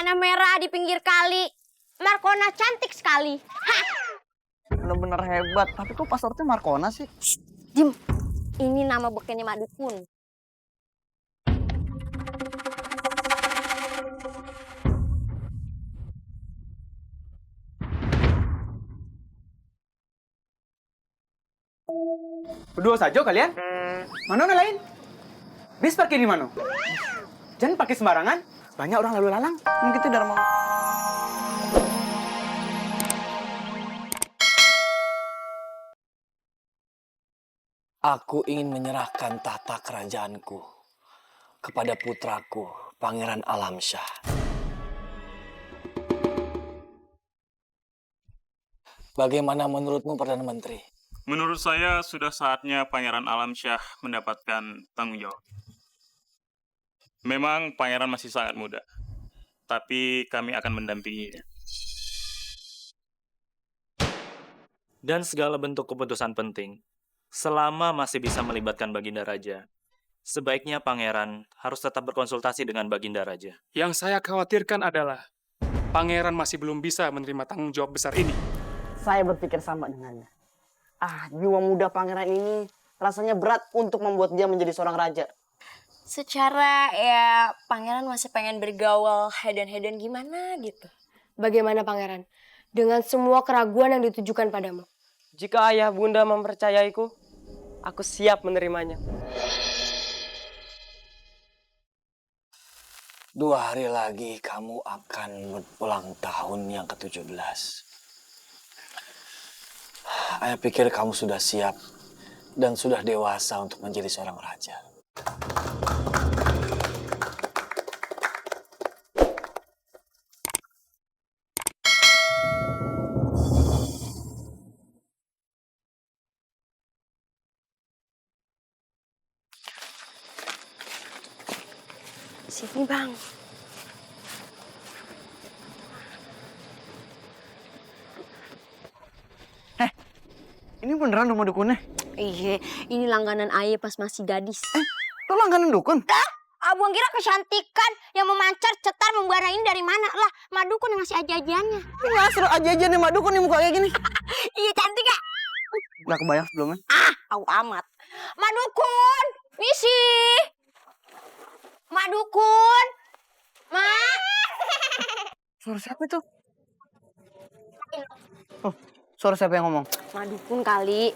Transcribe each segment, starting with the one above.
Tanah merah di pinggir kali. Markona cantik sekali. Hah. Bener-bener hebat. Tapi kok passwordnya Markona sih? Dim, ini nama bekennya Mak Dukun. Berdua saja kalian? Mana lain? Bis parkir di mana? Jangan pakai sembarangan. Banyak orang lalu lalang. Mungkin itu Dharma. Aku ingin menyerahkan tahta kerajaanku kepada putraku, Pangeran Alamsyah. Bagaimana menurutmu, Perdana Menteri? Menurut saya sudah saatnya Pangeran Alamsyah mendapatkan tanggung jawab. Memang Pangeran masih sangat muda, tapi kami akan mendampinginya. Dan segala bentuk keputusan penting, selama masih bisa melibatkan Baginda Raja, sebaiknya Pangeran harus tetap berkonsultasi dengan Baginda Raja. Yang saya khawatirkan adalah Pangeran masih belum bisa menerima tanggung jawab besar ini. Saya berpikir sama dengannya. Jiwa muda pangeran ini rasanya berat untuk membuat dia menjadi seorang raja. Secara ya pangeran masih pengen bergaul hedan-hedan gimana gitu. Bagaimana pangeran? Dengan semua keraguan yang ditujukan padamu. Jika ayah bunda mempercayaiku, aku siap menerimanya. 2 hari lagi kamu akan ulang tahun yang ke-17. Ayah pikir kamu sudah siap dan sudah dewasa untuk menjadi seorang raja. Sini bang. Ini beneran rumah dukunnya? Iya, ini langganan ayah pas masih gadis. Lo langganan dukun? Abang kira kecantikan yang memancar cetar membara ini dari mana lah? Mak Dukun yang ngasih aja-ajaannya. Nggak seru aja nih Mak Dukun nih muka kayak gini. Iya cantik ya? Nggak kebayang sebelumnya. Tahu amat. Mak Dukun, misi. Mak Dukun, Mak. Suara siapa itu? Oh, suara siapa yang ngomong? Mak Dukun kali.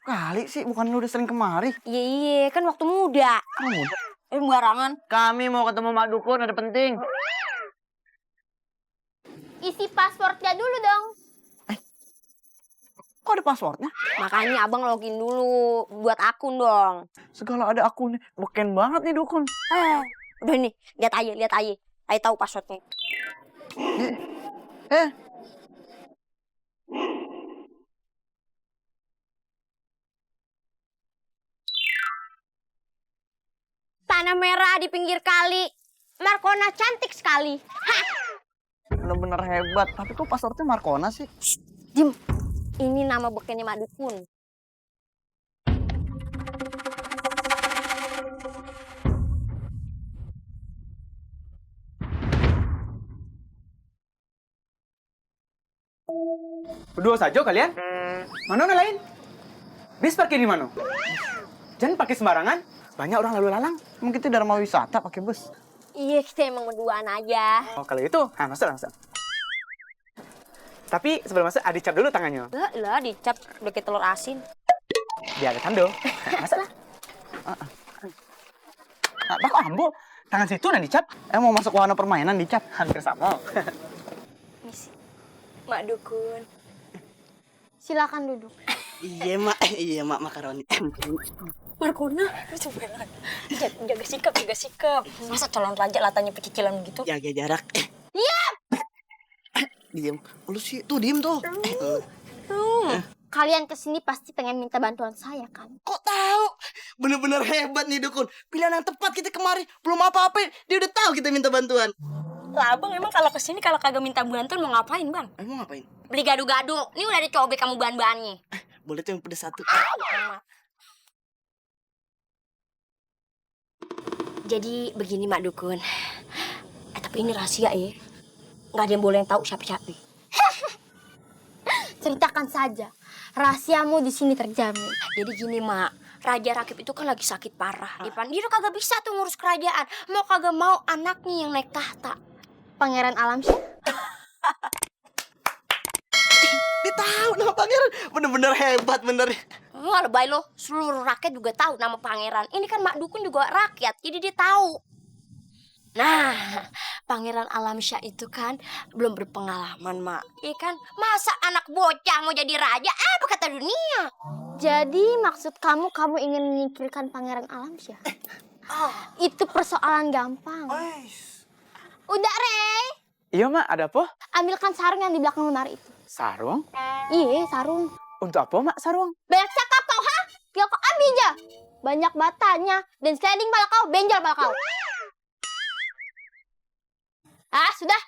Kali sih, bukan lu udah sering kemari. Iya, kan waktu muda. Oh, udah. Sembarangan. Kami mau ketemu Mak Dukun, ada penting. Isi passwordnya dulu dong. Kok ada passwordnya? Makanya abang login dulu buat akun dong. Segala ada akunnya. Beken banget nih Dukun. Udah nih, lihat aja. Ayo tahu passwordnya. Tanah merah di pinggir kali. Markona cantik sekali. Hah. Bener-bener hebat. Tapi kok passwordnya Markona sih? Dim, ini nama bekennya Mak Dukun. Berdua saja kalian? Mana lain? Bis parkir di mana? Jangan pakai sembarangan. Banyak orang lalu lalang. Mungkin itu Dharma Wisata pakai bus. Iya, kita emang berduaan aja. Oh, kalau itu, masuk. Tapi sebelum masuk, dicap dulu tangannya. Lah, dicap udah kayak telur asin. Biar ada tando. Masuklah. Nah, kok ambo? Tangan situ dan dicap. Mau masuk wahana permainan dicap. Hampir sama. Misi. Mak Dukun. Silakan duduk. Iya mak makaroni. Markona, jaga sikap. Masa calon raja latanya pecicilan begitu? Jaga jarak. Iya. Diam. Lu sih tuh diem tuh. Kalian kesini pasti pengen minta bantuan saya kan? Kok tahu? Bener-bener hebat nih Dukun. Pilihan yang tepat kita kemari. Belum apa-apa, dia udah tahu kita minta bantuan. Lah abang emang kalau kesini kalau kagak minta bantuan mau ngapain bang? Emang ngapain? Beli gado-gado. Ini udah dicobek kamu bahan-bahannya. Boleh tuh yang pedes 1. Jadi begini Mak Dukun. Tapi ini rahasia ya. Nggak ada yang boleh tahu siapa-siapa. Ceritakan saja. Rahasiamu di sini terjamin. Jadi gini Mak, Raja Rakib itu kan lagi sakit parah. Dia kagak bisa tuh ngurus kerajaan. Mau kagak mau anaknya yang naik tahta. Pangeran Alamsyah. Dia tahu nama pangeran. Bener-bener hebat bener. Wah lebay lo, seluruh rakyat juga tahu nama pangeran. Ini kan Mak Dukun juga rakyat, jadi dia tahu. Nah, Pangeran Alamsyah itu kan belum berpengalaman, Mak. Iya kan? Masa anak bocah mau jadi raja? Apa kata dunia? Jadi maksud kamu ingin menyingkirkan Pangeran Alamsyah? Itu persoalan gampang. Udah, Rey. Iya, Mak. Ada apa? Ambilkan sarung yang di belakang lemari itu. Sarung? Iya, sarung. Untuk apa, Mak, sarung? Banyak cakap kau, ha? Ya kau ambil aja. Banyak batanya. Dan sliding pala kau, benjol pala kau. Ah, sudah.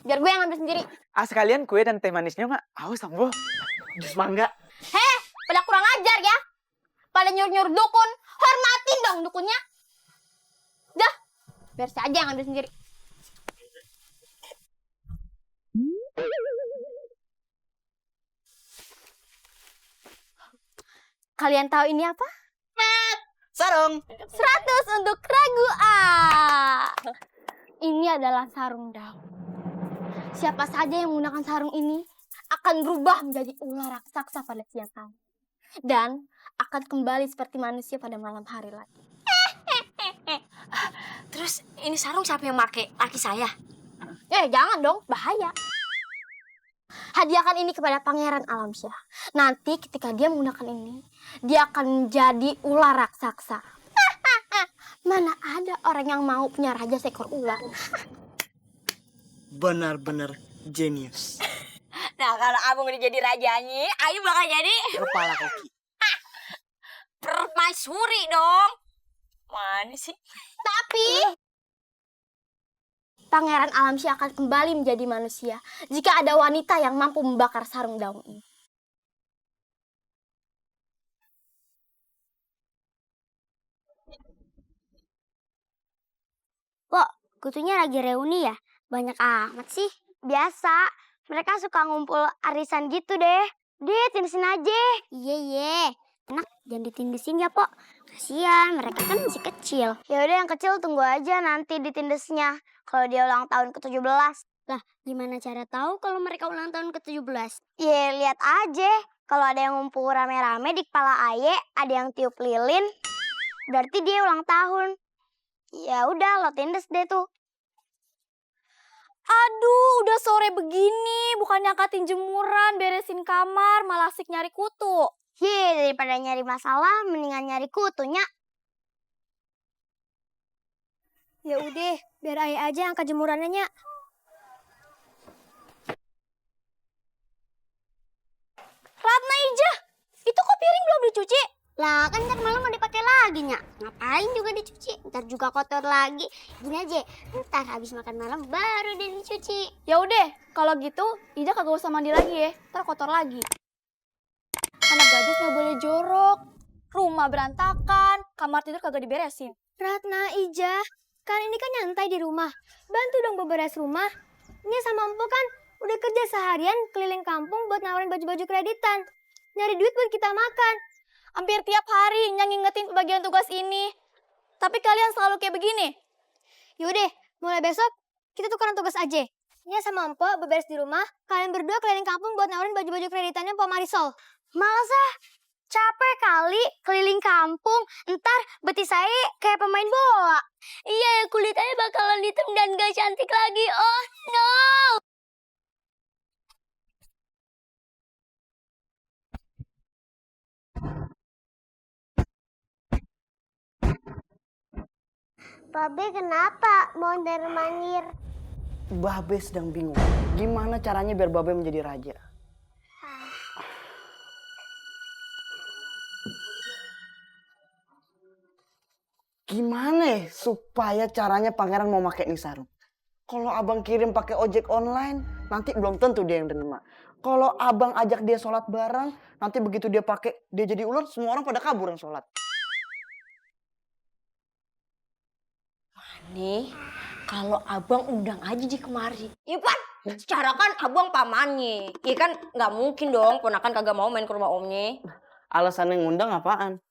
Biar gue yang ambil sendiri. Sekalian kue dan teh manisnya, Mak. Awas, Sambo. Jus mangga. Heh, pada kurang ajar ya. Pada nyuruh-nyuruh dukun. Hormatin dong dukunnya. Dah, biar saya aja yang ambil sendiri. Kalian tahu ini apa? Sarung. 100 untuk Ragu A. Ini adalah sarung daun. Siapa saja yang menggunakan sarung ini akan berubah menjadi ular raksasa pada siang hari. Dan akan kembali seperti manusia pada malam hari lagi. Terus ini sarung siapa yang pakai? Laki saya. Jangan dong, bahaya. Hadiahkan ini kepada Pangeran Alamsyah. Nanti ketika dia menggunakan ini, dia akan menjadi ular raksasa. Mana ada orang yang mau punya raja seekor ular? Benar-benar jenius. Nah kalau abang udah jadi rajanya, ayo bakal jadi Kepala koki. permaisuri dong. Mana sih? Tapi Pangeran Alamsyah akan kembali menjadi manusia jika ada wanita yang mampu membakar sarung daun ini. Kok kutunya lagi reuni ya? Banyak amat sih. Biasa, mereka suka ngumpul arisan gitu deh. Deh, tindasin aja. Iya. Enak, jangan ditindesin ya, Pok. Kasian, mereka kan masih kecil. Ya udah yang kecil tunggu aja nanti ditindesnya. Kalau dia ulang tahun ke-17. Lah, gimana cara tahu kalau mereka ulang tahun ke-17? Ya, lihat aja. Kalau ada yang ngumpul rame-rame di kepala Aye, ada yang tiup lilin, berarti dia ulang tahun. Ya udah, lo tindes deh tuh. Aduh, udah sore begini. Bukannya angkatin jemuran, beresin kamar, malah asik nyari kutu. Daripada nyari masalah, mendingan nyari kutunya. Ya udah, biar Ayah aja angkat jemurannya, Nya. Ratna Ija, itu kok piring belum dicuci? Lah kan ntar malam mau dipakai lagi, Nya. Ngapain juga dicuci? Ntar juga kotor lagi. Gini aja, ntar habis makan malam baru deh dicuci. Ya udah, kalau gitu Ija kagak usah mandi lagi ya, ntar kotor lagi. Anak gadis nggak boleh jorok, rumah berantakan, kamar tidur kagak diberesin. Ratna Ija, kan ini kan nyantai di rumah. Bantu dong beberes rumah. Ini sama Empo kan udah kerja seharian keliling kampung buat nawarin baju-baju kreditan. Nyari duit buat kita makan. Hampir tiap hari Nya ngingetin pembagian tugas ini. Tapi kalian selalu kayak begini. Yaudah, mulai besok kita tukeran tugas aja. Nya sama Empo beberes di rumah, kalian berdua keliling kampung buat nawarin baju-baju kreditannya Empo Marisol. Males ah, capek kali keliling kampung, ntar betis saya kayak pemain bola. Iya, kulitnya bakalan hitam dan gak cantik lagi. Oh no! Babe kenapa mondar-mandir? Babe sedang bingung. Gimana caranya biar Babe menjadi raja? Gimana ya supaya caranya pangeran mau pakai nih sarung? Kalau abang kirim pakai ojek online, nanti belum tentu dia yang terima. Kalau abang ajak dia sholat bareng, nanti begitu dia pakai, dia jadi ular, semua orang pada kabur yang sholat. Nih, kalau abang undang aja di kemari. Iya Pan, secara kan abang pamannya. Iya kan nggak mungkin dong ponakan kagak mau main ke rumah omnya. Alasan yang ngundang apaan?